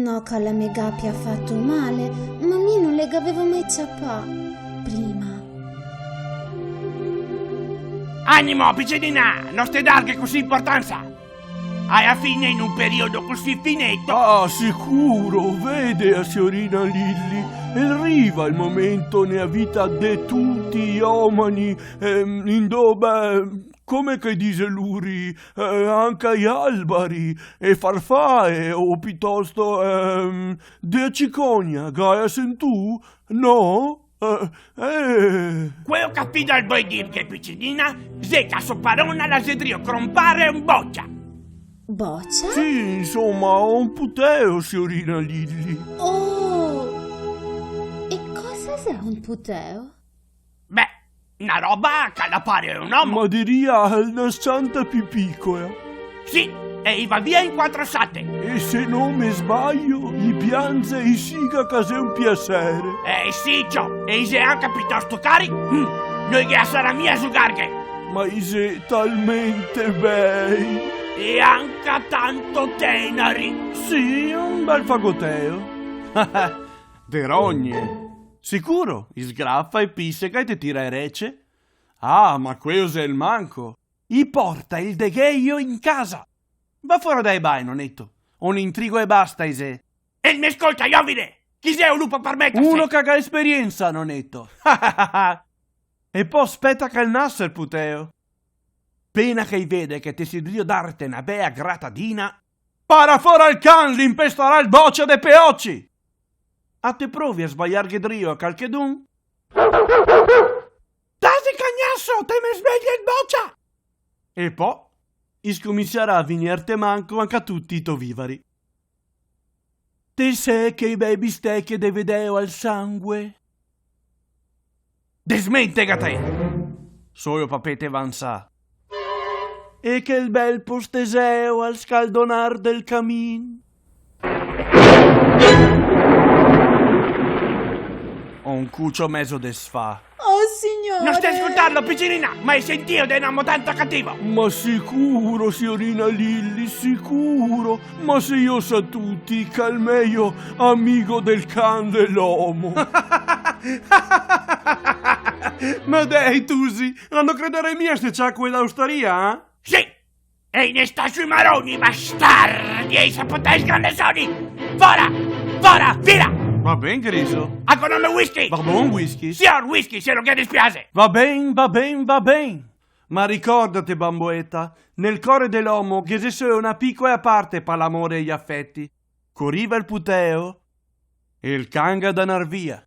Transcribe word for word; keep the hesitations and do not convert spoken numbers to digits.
No che la me gapia fato mal, ma mi no le gavevo mai ciapà prima. Animo, picinina, no ste darghe cusì inportansa. Ala fine, in un periodo cusì fineto. Ah, sicuro, vede, a siorina Lilli, el riva el momento nea vita de tuti i omani, ehm, indo, beh, come che dixe luri, eh, anca i albari, e farfae, o pitosto, ehm, de cicogna, gala sentù? No? Eh, eh. Queo che a fidal vol dirghe, picinina, xe che a so parona la xe drio crompare un bocia. Bocia? Sì, insoma, un puteo, siorina Lilli. Oh! E cosa xe un puteo? Beh, na roba che la pare un omo. Ma diria na s-cianta pì picola. Sì, e i va via in quatro sate. E se no me sbaglio, i pianze e i siga che xe un piasere. Eh, sì, ciò, e i xe anca pitosto cari. Mm, no i ghe lasarà mia zugarghe. Ma i xe talmente bei. E anca tanto teneri. Sì, un bel fagoteo. De rogne. Sicuro, i sgrafa, i pisega e te tira e rece. Ah, ma queo xe el manco. I porta el degheio in casa. Va fora dai bai, noneto. Un intrigo e basta, i xe. E me scolta, Iovine! Chi xe un lupo par meterse? Uno che ga esperiensa, noneto. E po speta che el nasa el puteo. Pena che i vede che te si drio darte na bea gratadina, para fora el can, l'inpestarà el bocia de peoci! A te provi a sbaiarghe drio a calchedun? Tasi, cagnaso, te me svegli el bocia! E po i scominsiarà a vignerte manco anca tuti i to viveri. Te sè che i bei bisteche de vedeo al sangue? Desmentegate! Solo papete vansà. E che el bel posteseo al scaldonar del camin. Un cucio mezo desfà. Oh, signore! No sta scoltarlo, picinina! Ma hai sentio de un omo tanto cativo? Ma sicuro, siorina Lilli, sicuro! Ma se i sa tuti che el meio amigo del can xe l'omo. Ma dei, tusi, no crederei mia ste ciacoe da ostaria, eh? Sì! E i ne sta sui maroni, bastardi, e i sa potar sgrandesonar! Fora! Fora! Via! Va ben, Griso. Ancora un whisky? Va bon, whisky. Sior whisky, se no ghe dispiase. Va ben, va ben, va ben. Ma ricordate, bamboeta, nel core de l'omo ghe xe solo na picola parte pa l'amore e i afeti. Co riva el puteo, el can ga da nar via.